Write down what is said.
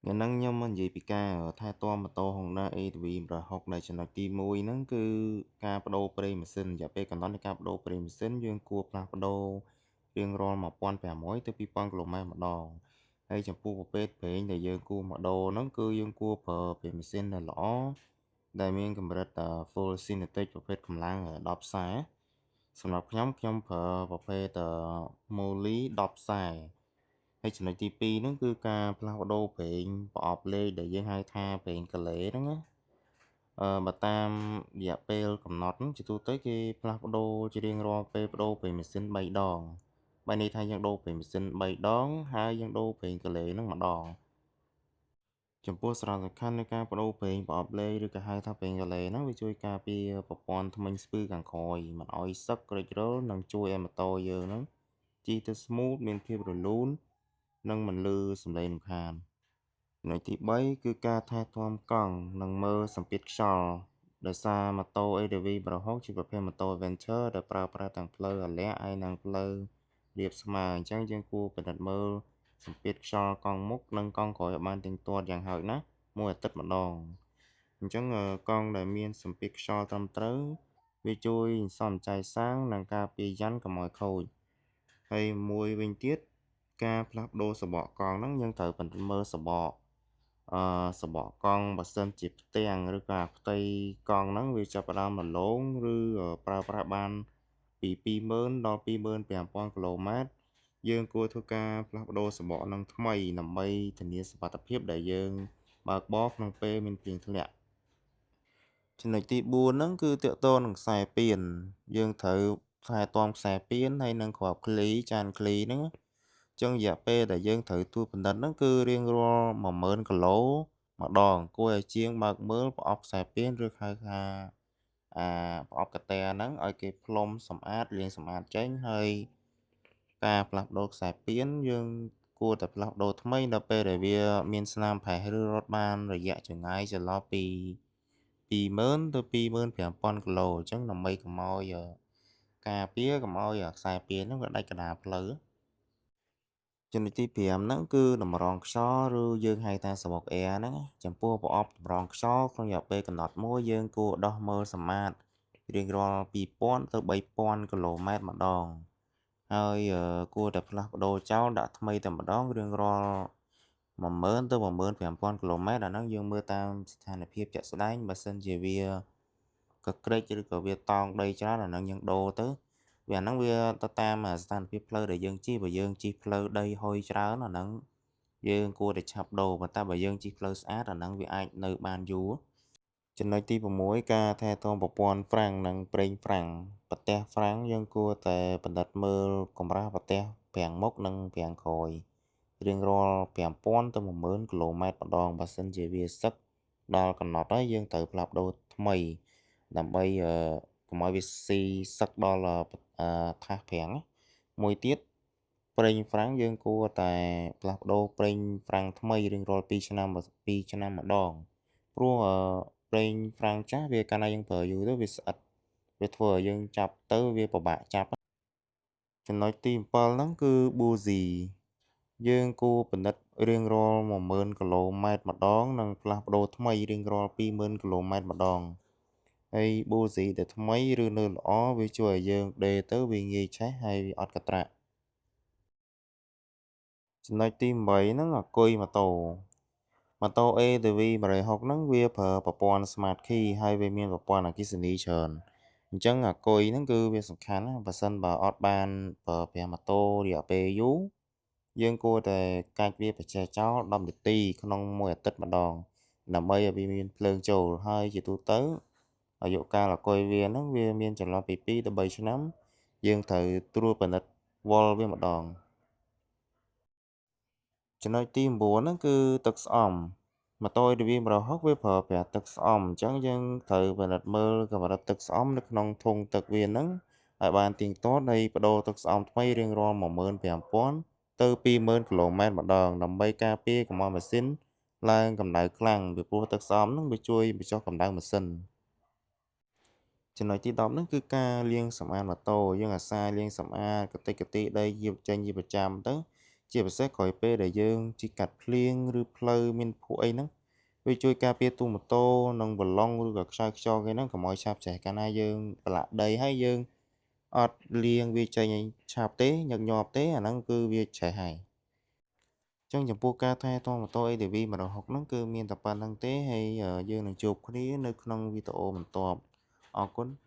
ថ្ងៃហ្នឹងខ្ញុំមកនិយាយពីការថែទាំម៉ូតូ Honda ATV 160ដែលចំណុចទី1ហ្នឹងគឺការប្ដូរប្រេងម៉ាស៊ីនរយៈពេលកំណត់នៃការប្ដូរប្រេងម៉ាស៊ីនយើងគួរផ្លាស់ប្ដូររៀងរាល់1500ទៅ2000គីឡូម៉ែត្រម្ដងហើយចំពោះប្រភេទប្រេងដែលយើងគួរមកដូរហ្នឹងគឺយើងគួរប្រើប្រេងម៉ាស៊ីនដែលល្អដែលមានកម្រិត full synthetic ប្រភេទកម្លាំង10ខ្សែសម្រាប់ខ្ញុំខ្ញុំប្រើប្រភេទ Moly 10ខ្សែហើយចំណុចទី2ហ្នឹងគឺការផ្លាស់ប្ដូរប្រេងប្រអប់លេខដែលយើងហៅថាប្រេងកាឡេហ្នឹងណាបើតាមរយៈពេលកំណត់ជាទូទៅគេផ្លាស់ប្ដូរជារៀងរាល់ពេលប្ដូរប្រេងម៉ាស៊ីន3ដងបើន័យថាយើងដូរប្រេងម៉ាស៊ីន3ដងហើយយើងដូរប្រេងកាឡេហ្នឹងម្ដងចំពោះសារៈសំខាន់នៃការប្ដូរប្រេងប្រអប់លេខឬក៏ហៅថាប្រេងកាឡេហ្នឹងវាជួយការពារប្រព័ន្ធធ្មេញស្ពឺខាងក្រោយមិនឲ្យសឹករិចរិលនិងជួយឲ្យម៉ូតូយើងហ្នឹងជិះទៅ smooth មានភាពរលូននិងមិនលឺសំឡេងរំខានចំណុចទី3គឺការថែទាំកង់និងមើលសម្ពាធខ្យល់ដោយសារម៉ូតូ ATV 160ជាប្រភេទម៉ូតូ Adventure ដែលប្រើប្រាស់ទាំងផ្លូវអាលាក់ហើយនិងផ្លូវរាបស្មើអញ្ចឹងយើងគួរពិនិត្យមើលសម្ពាធខ្យល់កង់មុខនិងកង់ក្រោយឲ្យបានទៀងទាត់យ៉ាងហោចណាស់មួយអាទិត្យម្ដងអញ្ចឹងកង់ដែលមានសម្ពាធខ្យល់ត្រឹមត្រូវវាជួយសន្សំចាយសាំងនិងការពារយ៉ាន់កុំឲ្យខូចហើយមួយវិញទៀតការផ្លាស់ប្ដូរសំបកកង់ហ្នឹងយើងត្រូវពិនិត្យមើលសំបកសបកកង់បើសិនជាផ្ទាំងឬក៏ផ្ទៃកង់ហ្នឹងវាចាប់ផ្ដើមរលោងឬប្រើប្រាស់បានពី20000ដល់25000គីឡូម៉ែត្រយើងគួរធ្វើការផ្លាស់ប្ដូរសំបកនឹងថ្មីដើម្បីធានាសុវត្ថិភាពដែលយើងបើកបរក្នុងពេលមានភ្លៀងធ្លាក់ចំណុចទី4ហ្នឹងគឺទាក់ទងនឹងខ្សែពៀនយើងត្រូវថែទាំខ្សែពៀនហើយនិងគ្រាប់ឃ្លីចានឃ្លីហ្នឹងចឹងរយៈពេលដែលយើងត្រូវត្រួតពិនិត្យហ្នឹងគឺរៀងរាល់10000គីឡូម្ដងគួរឲ្យជាងបើកមើលប្រអប់ខ្សែពៀនឬហៅថាអាប្រអប់កាតែហ្នឹងឲ្យគេផ្លុំសម្អាតលាងសម្អាតចេញហើយការផ្លាស់ប្ដូរខ្សែពៀនយើងគួរតែផ្លាស់ប្ដូរថ្មីដល់ពេលដែលវាមានស្នាមផេះឬរត់បានរយៈចម្ងាយចន្លោះពី20000ទៅ25000គីឡូអញ្ចឹងដើម្បីកុំឲ្យការពារកុំឲ្យខ្សែពៀនហ្នឹងវាដាច់កណ្ដាលផ្លូវចំណុចទី5ហ្នឹងគឺតម្រងខ្យល់ឬយើងហៅថាសំបុក air ហ្នឹងចំពោះប្រអប់តម្រងខ្យល់ក្នុងរយៈពេលកំណត់មួយយើងគួរដោះមើលសម្អាតរៀងរាល់2000ទៅ3000គីឡូម៉ែត្រម្ដងហើយគួរតែផ្លាស់ប្ដូរចោលដាក់ថ្មីតែម្ដងរៀងរាល់10000ទៅ15000គីឡូម៉ែត្រអាហ្នឹងយើងមើលតាមស្ថានភាពជាក់ស្ដែងបើសិនជាវាកក្រិចឬក៏វាតោងដីច្រើនអាហ្នឹងយើងដូរទៅវាអាហ្នឹងវាទៅតាមស្ថានភាពផ្លូវដែលយើងជិះបើយើងជិះផ្លូវដីហុយច្រើនអាហ្នឹងយើងគួរតែឆាប់ដូរប៉ុន្តែបើយើងជិះផ្លូវស្អាតអាហ្នឹងវាអាចនៅបានយូរចំណុចទី6ការថែទាំប្រព័ន្ធហ្វ្រាំងនិងប្រេងហ្វ្រាំងប្រទេសហ្វ្រាំងយើងគួរតែពិនិត្យមើលកម្រាស់ប្រទេសហ្វ្រាំងមុខនិងហ្វ្រាំងក្រោយរៀងរាល់5000ទៅ10000គីឡូម៉ែត្រម្ដងបើសិនជាវាសឹកដល់កំណត់ហើយយើងត្រូវផ្លាស់ប្ដូរថ្មីដើម្បីកុំឲ្យវាស៊ីសឹកដល់ថាសហ្វ្រាំងមួយទៀតប្រេងហ្វ្រាំងយើងគួរតែផ្លាស់ប្ដូរប្រេងហ្វ្រាំងថ្មីរៀងរាល់2ឆ្នាំ2ឆ្នាំម្ដងព្រោះប្រេងហ្វ្រាំងចាស់វាកាលណាយើងប្រើយូរទៅវាស្អិតវាធ្វើឲ្យយើងចាប់ទៅវាពិបាកចាប់ចំណុចទី7ហ្នឹងគឺប៊ូស៊ីយើងគួរពិនិត្យរៀងរាល់10000គីឡូម៉ែត្រម្ដងនិងផ្លាស់ប្ដូរថ្មីរៀងរាល់20000គីឡូម៉ែត្រម្ដងហើយប៊ូស៊ីដែលថ្មីឬនៅល្អវាជួយឲ្យយើងដេរទៅវាងាយឆេះហើយវាអត់កត្រាក់ចំណុចទី8ហ្នឹងអាគុយម៉ូតូម៉ូតូ ATV 160ហ្នឹងវាប្រើប្រព័ន្ធ Smart Key ហើយវាមានប្រព័ន្ធអគ្គិសនីច្រើនអញ្ចឹងអាគុយហ្នឹងគឺវាសំខាន់ណាបើសិនបើអត់បានប្រើប្រាស់ម៉ូតូរយៈពេលយូរយើងគួរតែកាច់វាបញ្ចេះចោល10នាទីក្នុងមួយអាទិត្យម្ដងដើម្បីឲ្យវាមានភ្លើងចូលហើយជាទូទៅអាយុកាលអាគុយវាហ្នឹងវាមានចន្លោះពី2ទៅ3ឆ្នាំយើងត្រូវត្រួតពិនិត្យវល់វាម្ដងចំណុចទី9ហ្នឹងគឺទឹកស្អំម៉ូតូ ATV 160វាប្រើប្រាស់ទឹកស្អំអញ្ចឹងយើងត្រូវពិនិត្យមើលកម្រិតទឹកស្អំនៅក្នុងធុងទឹកវាហ្នឹងឲ្យបានទៀងទាត់ហើយប្ដូរទឹកស្អំថ្មីរៀងរាល់15000ទៅ20000គីឡូម៉ែត្រម្ដងដើម្បីការពារកុំឲ្យម៉ាស៊ីនឡើងកម្ដៅខ្លាំងពីព្រោះទឹកស្អំហ្នឹងវាជួយបញ្ចុះកម្ដៅម៉ាស៊ីនចំណុចទី10ហ្នឹងគឺការលាងសម្អាតម៉ូតូយើងអាសាលាងសម្អាតកតិកតិដីយាបចេញជាប្រចាំទៅ ជាពិសេសក្រោយពេលដែលយើងជិះកាត់ភ្លៀងឬផ្លូវមានភក់អីហ្នឹងវាជួយការពារទូម៉ូតូនិងបឡុងឬក៏ខ្យល់ខ្យល់គេហ្នឹងកុំឲ្យឆាប់ច្រេះកាលណាយើងប្រឡាក់ដីហើយយើងអត់លាងវាចេញឲ្យឆាប់ទេញឹកញាប់ទេអាហ្នឹងគឺវាច្រេះហើយចឹងចំពោះការថែទាំម៉ូតូ ATV 160ហ្នឹងគឺមានតែប៉ុណ្្នឹងទេហើយយើងនឹងជួបគ្នានៅក្នុងវីដេអូបន្ទាប់អរគុណ។